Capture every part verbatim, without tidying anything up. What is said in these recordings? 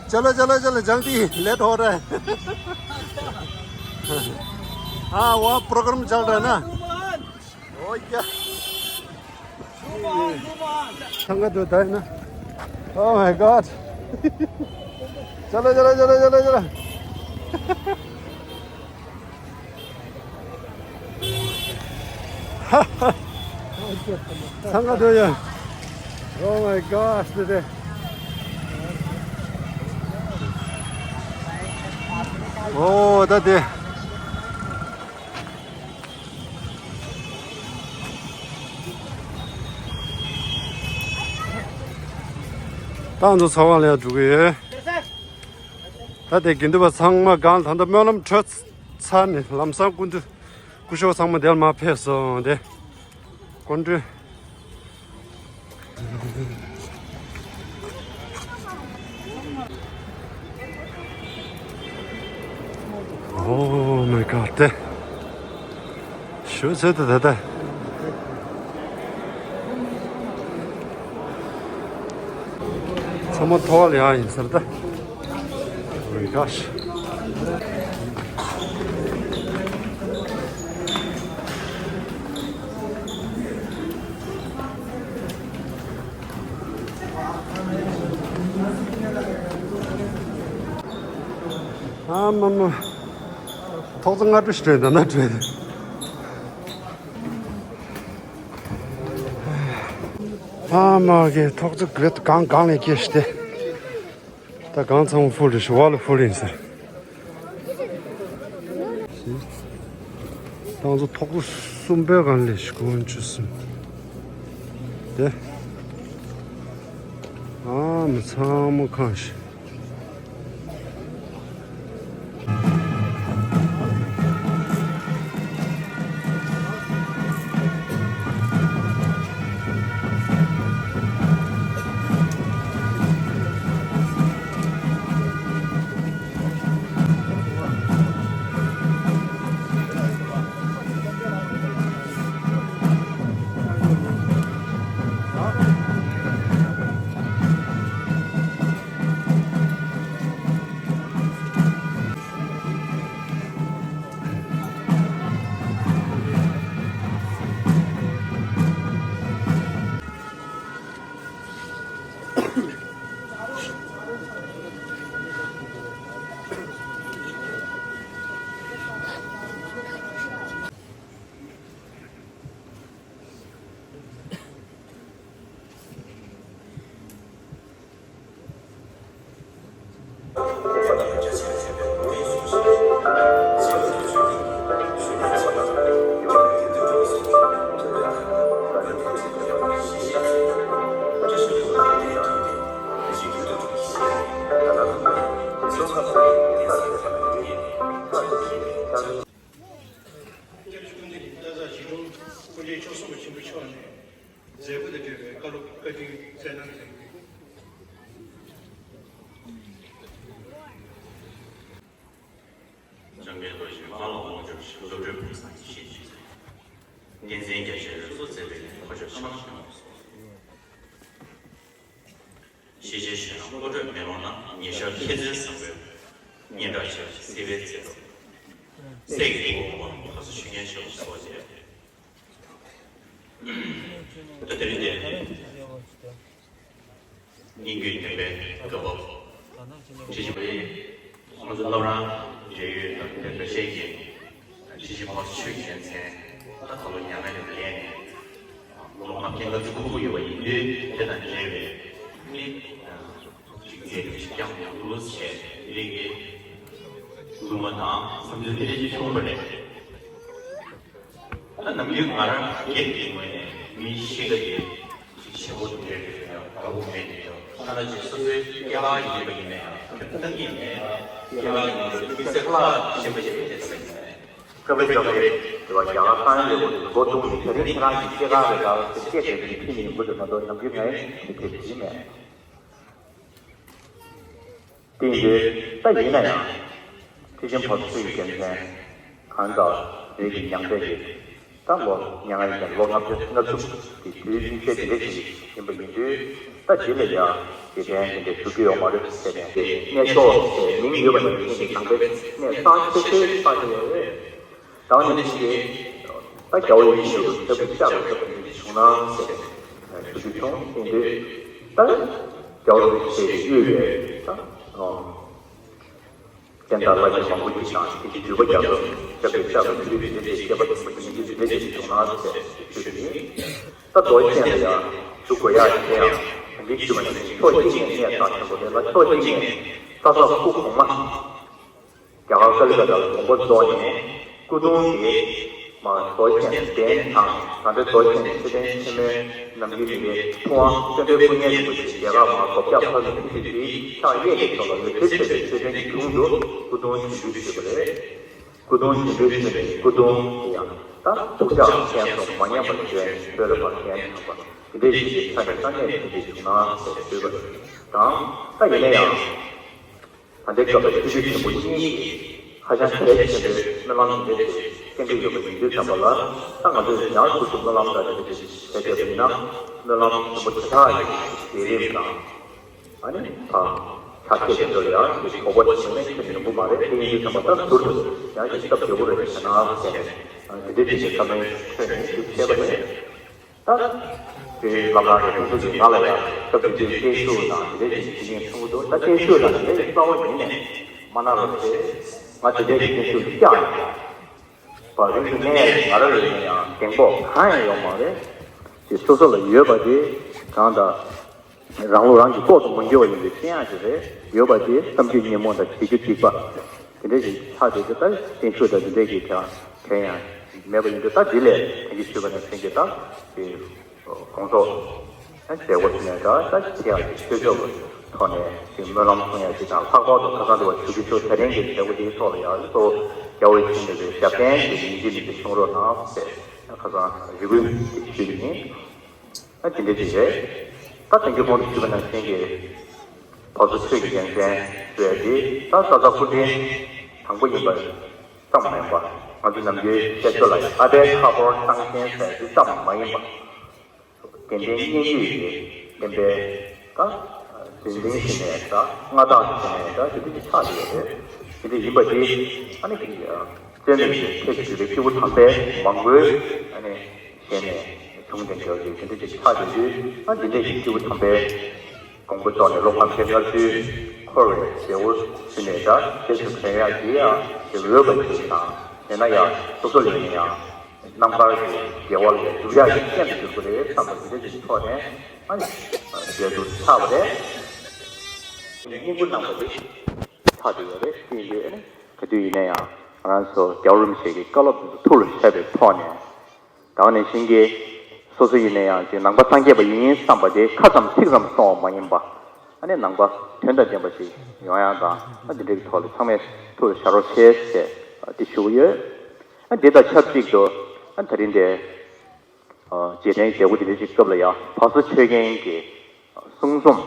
चलो चलो चलो, जल्दी लेट हो रहा है। हाँ, वहाँ प्रोग्राम चल रहा है ना। ओ क्या। संगत होता है ना। Oh my God। चलो चलो चलो चलो चलो। संगत हो या। Oh my God, today। Oh, that day। ཏང་ཚོ་ཚོགས་ཁང་ལ་ཡར་འགྲོ་གི་ཡོད། ད་དེ་དགེ་འདུན་པ་ཚང་མ་སྒང་ད་ལྟ་སྨོན་ལམ་གྲོལ་ཚར་ནས་ལམ་སང་སྐུ་མདུན་སྐུ་ཞབས་ཚང་མ་དེར་མར་ཕེབས་སོང་དེ། སྐུ་མགྲོན། Oh my God, དེ། ཞུ་ཚོད་དུ་ད་ལྟ། ཚང་མ་ཐོག་ལ་ཡང་ཡིན་ཟེར་ད། Oh my gosh. ཨ་མ་མ། ཐོག་ཚོ་སྔ་དྲོ་ཞིག་སྤྲད་འདུག་ན་སྤྲད། ཨ་མ་གི་ཐོག་ཚོ་གི་གང་གང་ལས་སྐྱེས་ཏེ། ད་གང་ཚང་མ་ཧྥུལ་རེད་ཤི་བ་ལ་ཧྥུལ་ཡིན་ཟེར། ཏང་ཚོ་ཐོག་ཚོ་གསུམ་པའི་གང་ལས་ཤི་ཀོན་ཆུ་གསུམ། དེ། ཨ་མ་ཚང་མ་ཁང་ཞིག་སྐུ་མདུན་གྱི་བཀའ་ཟབ་ཞི་ཁྲོ་སྐུ་ཕྲེང་བཅུ་གསུམ་པ་ཆེན་པོ་མཆོག་ནས་མཛད་སྒོ་དང་འབྲེལ་བའི་བཀའ་སློབ་བཀའ་དྲིན་སྩལ་གནང་མཛད་ཡོད། འཇམ་དཔལ་རྡོ་རྗེ་དཔལ་ལ་དབང་ཕྱུག་བློ་གྲོས་ཕུན་སུམ་ཚོགས་ཞེས་བརྗོད། བསྟན་འཛིན་རྒྱ་ཆེན་རིགས་གསུམ་མཛད་པའི་འཁོར་ཕྱོགས་ཆེན་པོ་ཞིག་གནང་སོང་། ཤེས་བྱའི་ཞལ་ནང་བློ་གྲོས་མེ་ལོང་ན་ཉེ་ཞར་མཁྱེན་བརྩེ་བཟང་པོའི་སྙན་གྲགས་ཆེ་བ་སྲིད་པའི་རྩེ་རུ། སྲས་ཀྱི་སྐུ་གོང་མ་གོ་ས་ཆོས་རྒྱལ་ཆེན་པོ་སོགས་ཏེ། ད་དེ་རིང་འདིར་སྙན་བརྒྱུད་འདོན་པའི་སྐབས་བབ། ཁྲིད་ཀྱི་བའི་ང་ཚོ་བླ་བྲང་འབྲེལ་ཡོད་དང་འབྲེལ་བཤད་ཀྱི་ཁྲིད་ཀྱི་བར་ཆོས་ཀྱི་རྒྱལ་མཚན་ད་ཁ་ལོ་མྱ་ངན་ལས་འདས་ནས་ལོ་ལྔ་བརྒྱ་ལྔ་བཅུ་དགུ་པོ་ཡོད་པ་ཡིན་དུས་དེ་དང་འབྲེལ་བའི་ནི་ཅིག་མཛད་རིམ་ཞིག་བསྐྱངས་ནས་འདུག་ཟེར་དེ་རིང་གི་སྒྲུང་མ་དང་བསམ་ཚུལ་དེ་འདྲ་ཅིག་བྱུང་བ་རེད། ད་ནམ་རྒྱུན་ང་རང་སྒེར་གྱི་ངོས་ནས་མི་ཤི་ཁ་ཡོད་ཅིག་ཆེན་པོ་དེ་འདྲ་རེད་ཡང་དགའ་པོ་མེད་དེ་ཡང་ཐ་ན་ཅིག་སོ་སོའི་སྐྱེ་བ་ཡིན་པ་ཡིན་ན་ཡང་ཁྱོད་ཏང་ཡིན་ནས་སྐྱེ་བ་ཡིན་པ་མི་ཚེ་ཁ་ལག་ཞིམ་པ་ཞིག་མེད་དེ་ཟེར་ནས་སྐབས་རེ་སྐབས་རེ་དེ་བ་རྒྱ་གར་གསང་བའི་ལས་ཁུངས་སུ་མགོ་བཙུགས་ནས་ད་རིང་ཁྱེད་རང་གི་སྐྱེ་རྒ་རེད་ད་ཟེར་བཤད་བསྡད་པའི་ཁྱི་མི་ཡོང་གི་འདུག་མ་གཏོགས་ནམ་རྒྱུན་ངས་དེ་དེབ་བྲིས་མེད། དེ་ཡིན་དུས་ད་ཡིན་ན་ཡང་ཁྲི་ཆེན་ཕོ་སུ་ཡི་རྒྱལ་མཚན་གང་དག་རིགས་ཀྱི་མྱང་འདས་ཀྱི་ད་ལོ་མྱ་ངན་ལས་ལོ་ལྔ་བཅུ་ལྔ་བཅུ་གི་དུས་དམིགས་བསལ་དེ་འདྲ་ཞིག་ཡིན་པ་ཡིན་དུས་ ད་དེ་ལ་ཡང་དགེ་ལྡན་དེ་འདྲའི་ཞུ་རྒྱུ་ཡོད་མ་རེད་ཟེར་ནས་དེ་གནས་མཆོག་ཟེར་མིང་ཡོད་པ་ནང་བཞིན་གྱི་ནང་པའི་གནས་གཙང་ཆེ་ཤོས་ཆགས་ཀྱི་ཡོད་རེད། ད་ནི་དེ་ད་རྒྱལ་བ་ཡིད་བཞིན་ནོར་བུ་ཞབས་ཀྱིས་བཅགས་པའི་སྐབས་དེ་འདྲ་བྱུང་ན་ཟེར་ཞུ་རྒྱུ་བྱུང་། དེ་འདྲའི་ད་རྒྱལ་བ་རིན་པོ་ཆེ་གི་དབུས་པའི་ད། བསྟན་དང་བླ་ཆེན་མང་པོ་ཞིག་དང་དེ་བཞིན་འདུས་པ་རྒྱ་མཚོ་སྐྱབས་རྗེ་ལྕགས་ཀྱི་ཆུ་རིས་དེ་འདྲའི་སྐྱེས་པ་ཚོ་ཡིན་གྱི་དེ་འདྲ་ཞིག་བྱུང་ན་ཟེར་ཞུ་རྒྱུ་ཡིན། ད་མདོ་ཅན་ལ་ཡང་ཞུ་དགོས་ཡག་དེ་ཡང་ད་གིན་ཞུས་པ་ནང་བཞིན་ཕྱོགས་གཅིག་ནས་གནད་འགག་ཆེན་པོ་རེད་ལ། ཕྱོགས་གཅིག་ནས་ས་ས་སྐུ་གོང་མ་རྒྱ་གར་ཀ་ལི་ཀ་ཏ་ལ་དགོངས་པ་རྫོགས་ནས་སྐུ་གདུང་དེ་མ་རྡོ་རྗེ་གདན་དང་། ད་ལྟའི་རྡོ་རྗེ་མཆོད་རྟེན་ཆེན་མོའི་ནམ་རྒྱུན་ནས་ཐུབ་དབང་བསྟན་པའི་སྐུ་བརྙན་རིན་པོ་ཆེ་རྒྱ་གར་མ་རྡོ་བརྒྱ་ཕ་གི་ཁྲི་བཞི་ཕྱག་གཡས་ཀྱི་ཕྱོགས་ལ་འོད་ཟེར་འཕྲོས་པའི་མཆོད་རྟེན་གྱི་དྲུང་དུ་སྐུ་གདུང་བཞེངས་འབུལ་ཞུས་པ་རེད། སྐུ་གདུང་བཞེངས་འབུལ་ཞུས་ནས་སྐུ་གདུང་དེ་ཡང་ད་ཐུགས་ཕྱག་མཁན་སོགས་མ་ཉམས་པར་བྱོན། བོད་ལ་ཕར་རྒྱན་དྲངས་པ་དེ་འདྲའི་ཞིག་གི་ཆ་ནས་ས་གནས་དེ་འདྲ་བྱུང་ན་ཟེར་ཞུས་པ་རེད། དང་ད་ཡིན་ན་ཡང་། ད་ལྟའི་སྐབས་ལ་ཆོས་བརྒྱུད་ཆེན་པོ་གཉིས་ཀྱིས་ཧ་ཅང་གལ་ཆེན་པོའི་སྨོན་ལམ་འདི་འདྲ་ཞིག་བསྟན་གྱི་ཡོད་པ་ཡིན་དུས་ཙམ་པ་ལ། ད་ང་ཚོས་ཡང་སོ་སོ་སྨོན་ལམ་འདྲ་འདི་འདྲ་ཞིག་བྱས་བསྡད་པ་ཡིན་ན། སྨོན་ལམ་ཆེན་པོ་དེ་དག་གི་བརྒྱུད་རིམ་དང་། ཨ་ནི་ད་ཆ་ཤས་དེ་ཚོ་ལ་ཡང་དོགས་པ་བྱེད་ནས་ཁྱོན་ནས་ཡོང་གི་མ་རེད། དེ་ཡིན་དུས་ཙམ་པ་ལྟར་ཟུར་དུ་ཡང་ཞིག་སྟབས་བདེ་པོ་རེད་བྱས་ན་ཟེར་ནས་དེ་འདྲ་ཞིག་གི་བསམ་བློའི་ཁྲོད་ནས་ཞུ་བྱས་པ་རེད། ད་དེ་བླ་བྲང་གི་དེ་ཚོ་གི་ང་ལ་ཡང་སྐབས་དེ་དུས་བརྟན་བཞུགས་དང་དེ་འདྲ་ཞིག་བྱེད་མཁན་ཐུང་ངུ་འདུག་ད་བརྟན་བཞུགས་དང་དེ་འདྲ་ཞིག་གསར་པ་ཡིན་ནས་མ་གནང་རོགས་ཞེས། ང་དེ་འདྲ་ཞིག་བརྟན་བཞུགས་བཅག་ཡོད་པ་རིང་དུ་གནས་ཡག་ང་རང་ལ་ཡིན་ན་ཡང་གདེང་སྤོབས་གང་ཡང་ཡོད་མ་རེད། ཅེས་སོ་སོ་ལ་ཡོད་པ་དེ་གང་དང་། རང་ལུགས་རང་གིས་ལྐོག་ཏུ་མ་འགྱུར་བ་ཡིན་པའི་སྟོན་ཡག་ཅིག་རེད། ཡོད་པ་དེ་བསམ་རྒྱུ་ཉོན་མོངས་དང་བྱེད་རྒྱུ་སྡིག་པ་དེ་འདྲ་ཞིག་ཆགས་བསྡད་དུས། ད་བརྟན་བཞུགས་དང་དེ་འདྲ་གི་དེ་གང་ཡང་མེད་པ་ཡིན་དུས། ད་འདི་ལས་དེང་གི་ཞུས་པ་ནང་བཞིན་གྱི་ད་དེ་དགོངས་རྫོགས་མཛད་སྒོ་ཞུས་ནས། ད་ད་དེ་ཡང་ཆོས་ཕྱོགས་ཀྱི་ཐོག་ནས་དེ་སྨོན་ལམ་གསུང་ཡག་ཅིག་དང་། ལྷག་པར་དུ་ཁ་སང་དེ་བ་ཞུ་རྒྱུ་ཚོ་དེ་རིང་གི་མཛད་སྒོ་དེའི་ཐོག་ལ་ཡང་གཙོ་བོ་རྒྱལ་བ་ཡིད་བཞིན་ནོར་བུའི་ཞབས་བརྟན་གྱི་ཉིན་བྱེད་མི་དེ་བྱུང་རོགས་གནང་ཟེར་ཁ་སང་རེ་སྐུལ་དེ་ཞུས་ཡིན། ཨ་དེ་འདྲ་ཅིག་རེད། ད་དེང་གི་གོང་དུ་ཞུས་པ་ནང་བཞིན་གྱི་བར་དོ་ཆོས་ཀྱི་རྒྱལ་མཚན་ཟེར་དེ་ད་ས་ས་སྐུ་ཕྲེང་དང་པོ་ཡིན་པ་ཙམ་མ་ཡིན་པ། ང་ཚོ་ནམ་རྒྱུན་བཤད་སྲོལ་ལ་ཨ་ཕའི་ཁ་ཕོར་གཙང་ཆེན་ཟེར་དེ་ཙམ་མ་ཡིན་པ། དགེ་ལྡན་སྙན་བརྒྱུད་ཀྱི་བསྟན་པའི་ད་འཛིན་མཁན་ཞིག་ནས་ད་མངའ་བདག་ཞིག་ནས་ད་དེ་འདྲ་ཅིག་ཆགས་ཡོད་རེད། དེ་འདྲ་ཡིན་པ་དེ་ཨ་ནི་གི་བཙན་མི་གི་ཐེག་གི་སྐྱེས་བུ་དམ་པའི་མང་པོའི་ཨ་ནི་ཞལ་ནས་བྱུང་བསྡད་ཡོད་ཅིག་དེ་འདྲ་ཅིག་ཆགས་ཡོད་དུས། ཨ་འདི་འདྲ་ཞིག་སྐྱེས་བུ་དམ་པའི་དགོངས་པ་རྫོགས་ནས་བློ་ཕམ་ཆེན་མངའ་གསོལ་འཁོར་བའི་རྒྱལ་པོ་ཞུས་ནས་ད་རྗེས་སུ་དྲན་ཡག་གི་ཡང་དེ་འོས་པ་ཞིག་དང་། དེ་ན་ཡང་སོ་སོ་ལས་ནས་ཡང་རྣམ་དཀར་གྱི་དགེ་བ་ལ་ཡང་འཇུག་ཡག་གི་རྐྱེན་དུ་འགྱུར་གྱི་རེད་བསམ་པ་འདི་འདྲ་ཞིག་ཐོག་ནས། ཨ་ནི་མཇལ་དུ་ཆགས་པ་རེད། སྙིང་པོ་གནང་བ་རེད། ཆགས་བསྡད་ཡོད་རེད། དེ་ཡིན་དུས་ཨ་ནི་ག་དུས་ཡིན་ན་ཡང་ང་རང་ཚོ་རྒྱལ་བ་རིན་པོ་ཆེ་གི་བཀའ་སློབ་འདི་ཚོ་ཐུགས་ལ་བཞག་པའི་ཐོག་ནས། ད་ག་ནང་བཞིན་གྱི་སོ་སོ་ཡིན་ན་ཡང་ཅིག་ནང་པ་སངས་རྒྱས་པ་ཡིན་བསམ་པ་དེ་ཁ་ཙམ་ཚིག་ཙམ་གསུངས་པ་མ་ཡིན་པ། ཨ་ནི་ནང་པ་དོན་དང་ལྡན་པ་ཞིག་ཡོང་ཡག་དང་། ཨ་འདི་འདྲའི་ཐོག་ལ་ཚང་མས་ཐུགས་ལ་བཞག་རོགས་བྱེད་ཟེར་འདི་ཞུ་གི་ཡོད། ཨ་འདི་དང་ཆབས་ཅིག་ཏུ་ཨ་ད་རིང་འདི་རྗེས་དྲན་མཛད་སྒོ་འདི་འདྲ་ཞིག་སྐབས་ལ་ཡང་བར་དོ་ཆོས་རྒྱན་གྱི་གསུང་རྩོམ་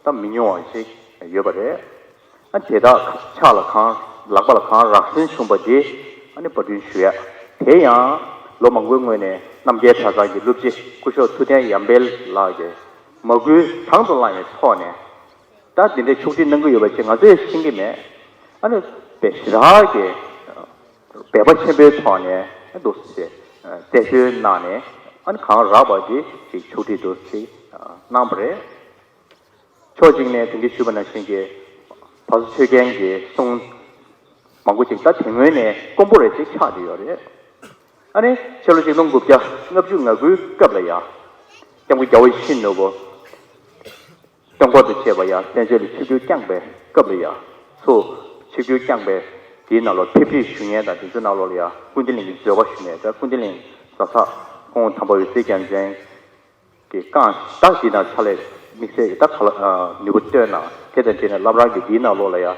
ད་མི་ཉུང་བ་ཞིག་ཡོད་པ་རེད། ཨ་དེ་དག་ཕྱག་ལ་གང་ལག་པ་ལ་གང་རག་ཟིན་བྱུང་བ་དེ་ཨ་ནི་པར་སྐྲུན་ཞུ་ཡ། དེ་ཡང་ལོ་མང་པོའི་སྔོན་ནས་རྣམ་རྒྱལ་གྲྭ་ཚང་གི་སློབ་སྤྱི་སྐུ་ཞབས་ཐུབ་བསྟན་ཡར་འཕེལ་ལགས་ཀྱིས་མ་བསྐུལ་དང་དུ་བླངས་པའི་ཐོག་ནས། ད་འདི་འདྲའི་ཕྱོགས་སྒྲིག་གནང་གི་ཡོད་པ་ཅིག་ང་ཚོས་ཤེས་ཀྱི་མེད། ཨ་ནི་དཔེ་ཞེ་དྲག་གི་འབད་པ་ཆེན་པོའི་ཐོག་ནས་འདུག་སེ་རྩད་གཅོད་གནང་ནས། ཨ་ནི་གང་རག་པ་དེ་ཅིག་ཕྱོགས་སྒྲིག་འདུག་སེ་གནང་བ་རེད། ཕྱོགས་གཅིག་ནས་དེང་གི་ཞུས་པ་ནང་བཞིན་གྱི་བར་དོ་ཆོས་རྒྱན་གྱི་གསུང་མང་པོ་ཅིག་ད་དེ་སྔོན་ནས་དཀོན་པོ་རེ་ཅིག་ཆགས་བསྡད་ཡོད་རེད། ཨ་ནི་ཕྱི་ལོ་ཆིག་སྟོང་དགུ་བརྒྱ་ལྔ་བཅུ་ང་དགུའི་སྐབས་ལ་ཡང་སྐྱབས་མགོན་རྒྱལ་བ་ཡིད་བཞིན་ནོར་བུ་སྟོན་འཁོར་དུ་བཅས་པ་ཡང་བཙན་བྱོལ་ལ་ཆིབས་བསྒྱུར་བསྐྱངས་པའི་སྐབས་ལ་ཡང་། ཚུར་ཆིབས་བསྒྱུར་བསྐྱངས་པའི་དེའི་ནང་ལོགས་ཕེབས་ཕེབས་ཞུ་མཁན་དང་དེ་ཚོའི་ནང་ལོགས་ལ་ཡང་ཀུན་བདེ་གླིང་གི་མཛོད་པ་ཞུ་མཁན་དང་། ཀུན་བདེ་གླིང་གཟའ་ཚང་སྐུ་ངོ་དམ་པ་འོད་ཟེར་རྒྱལ་མཚན་གྱི་བསྐང་བཞག་དེའི་ནང་ཕྱག་ལས་དམིགས་བསལ་གྱི་ད་ག་ལ་ནུས་པ་བཏོན་གནང་། དེ་དང་འབྲེལ་ནས་བླ་བྲང་གི་དེའི་ནང་ལོགས་ལ་ཡང་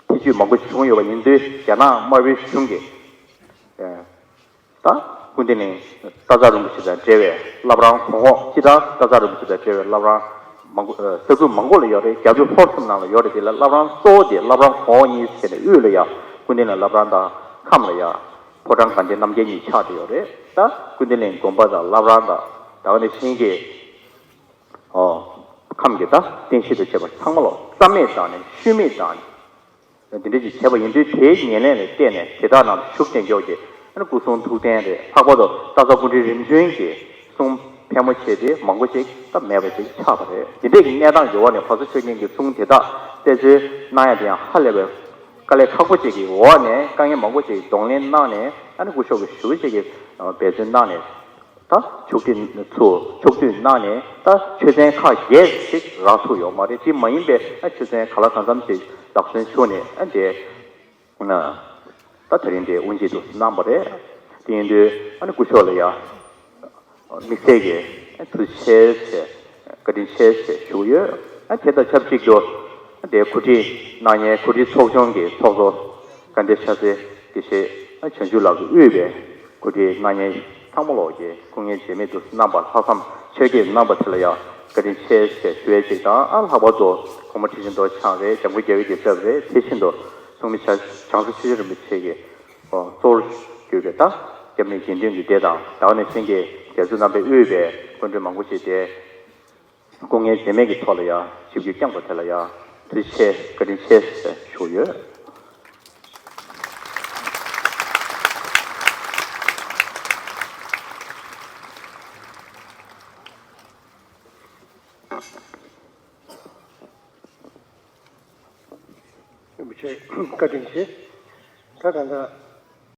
ཐེ་བྱུས་མང་པོ་བྱུང་ཡོད་པ་ཡིན་དུས། རྒྱ་ནག་དམར་པོའི་གཞུང་གིས་ད་ཀུན་བདེ་གླིང་སྟག་འཚེར་རིན་པོ་ཆེ་དང་འབྲེལ་བའི་བླ་བྲང་གོང་འོག་སྤྱིར་བཏང་སྟག་འཚེར་རིན་པོ་ཆེ་དང་འབྲེལ་བའི་བླ་བྲང་མང་པོ་ས་ཁུལ་མང་པོ་ལ་ཡོད་རེད། རྒྱ་བོད་ཧོར་གསུམ་ནང་ལ་ཡོད་རེད། དེ་ལ་བླ་བྲང་གཙོ་བོ་དེ་བླ་བྲང་གོང་འོག་གཉིས་ཟེར་ནས། དབུས་ལ་ཡང་ཀུན་བདེ་གླིང་བླ་བྲང་དང་། ཁམས་ལ་ཡང་ཕོ་བྲང་དགའ་ལྡན་རྣམ་རྒྱལ་གཉིས་ཆགས་བསྡད་ཡོད་རེད། ད་ཀུན་བདེ་གླིང་དགོན་པ་དང་བླ་བྲང་དང་། ད་ག་ནང་བཞིན་གྱི་ཨོ། ཁམས་ཀྱི་ད་རྟེན་གཞི་དང་བཅས་པ་ཚང་མ་ལོ་རྩ་མེད་བཏང་ནས་ཤུལ་མེད་བཏང་ནས། འདི་འདྲ་ཅིག་བྱས་པ་ཡིན་དུས་དེའི་ཉེར་ལེན་ལ་བརྟེན་ནས་དེ་དག་རྣམས་ཤུགས་ཅན་མགྱོགས་ཀྱི་ཨ་ནི་སྐུ་གསུང་ཐུགས་རྟེན་རེད། ལྷག་པར་དུ་སྟག་ཚང་སྐུ་ཕྲེང་རིམ་བྱོན་གྱི་གསུང་ཕལ་མོ་ཆེ་དེ་མང་པོ་ཅིག་ད་མེད་པ་ཅིག་ཆགས་པ་རེད། འདི་འདྲའི་གི་གནས་སྟངས་ཀྱི་འོག་ནས་གོང་ས་མཆོག་ཉིད་ཀྱི་གསུང་དེ་དག་བསྟན་འཛིན་གནང་ཡ་དེ་ཡང་ཧ་ལས་པའི་དཀའ་ལས་ཁག་པོ་ཅིག་གི་འོག་ནས་དཀའ་ངལ་མང་པོ་ཅིག་གདོང་ལེན་གནང་ནས་ཨ་ནི་སྐུ་ཞབས་ཀྱི་ཞུ་བ་ཅིག་གི་འབད་བརྩོན་གནང་ནས། ད་ཕྱོགས་སྒྲིག་ཚུར་ཕྱོགས་བསྡུས་གནང་ནས་ད་ཆོས་ཚན་ཁག་བརྒྱད་ཅིག་རག་ཐུབ་ཡོད་མ་རེད། དེ་མ་ཡིན་པའི་ཨ་ཆོས་ཚན་ག་ལ་གང་འཚམ་ཞིག་ལག་སོན་བྱུང་ནས་ཨ་དེ་ད་དེ་རིང་དེ་དབུ་འབྱེད་དུ་གནང་པ་རེད། དེ་ཡིན་དུས་ཨ་ནི་སྐུ་ཞབས་ལ་ཡ་དམིགས་བསལ་གྱི་ཨ་ཐུགས་རྗེ་ཆེ་ཞེས་བཀའ་དྲིན་ཆེ་ཞེས་ཞུ་གི་ཡོད། ཨ་དེ་དང་ཆབས་ཅིག་ཏུ་ཨ་དེ་གོ་སྒྲིག་གནང་མཁན་གོ་སྒྲིག་ཚོགས་ཆུང་གི་ཚོགས་གཙོ་བཀའ་འདྲེན་ཆ་ཚེ་དགེ་བཤེས་ཨ་བྱང་ཆུབ་ལགས་ཀྱིས་དབུས་པའི་གོ་སྒྲིག་གནང་མཁན་ཚང་མ་ལོག་གིས་སྐུ་ངལ་འཇལ་མེད་དུ་གནང་པར་ལྷག་བསམ་ཆེ་བསྐྱེད་གནང་པ་དེ་ལ་ཡང་བཀའ་དྲིན་ཆེ་ཞེས་ཞུ་ཡས་ཅིག་དང་། ཨ་ལྷག་པར་དུ་གོང་མ་ཁྲི་ཆེན་རྡོ་རྗེ་འཆང་རེད། འཇམ་མགོན་རྒྱལ་བའི་རྒྱལ་ཚབ་རེད། དེ་བཞིན་དུ་ཚོགས་མི་བྱང་སེམས་ཆོས་རྗེ་རིན་པོ་ཆེ་གིས་གཙོ་བོར་གྱུར་པའི་ད་སྐྱབས་གནས་དགེ་འདུན་གྱི་སྡེ་དང་ད་ག་ནང་བཞིན་གྱི་རྒྱ་མཚོ་རྣམ་པའི་དབུས་པའི་སྐུ་མགྲོན་མང་པོ་ཞིག་དེ། སྐུ་ངལ་འཛེམས་མེད་ཀྱི་ཐོག་ལ་ཡང་ཞིབ་འཇུག་བསྐྱངས་པ་དེ་ལ་ཡང་ཐུགས་རྗེ་ཆེ་བཀའ་དྲིན་ཆེ་ཞེས་ཞུ་ཡོད། རིན་པོ་ཆེ་བཀའ་དྲིན་ཆེ། ད་ད་ལྟ་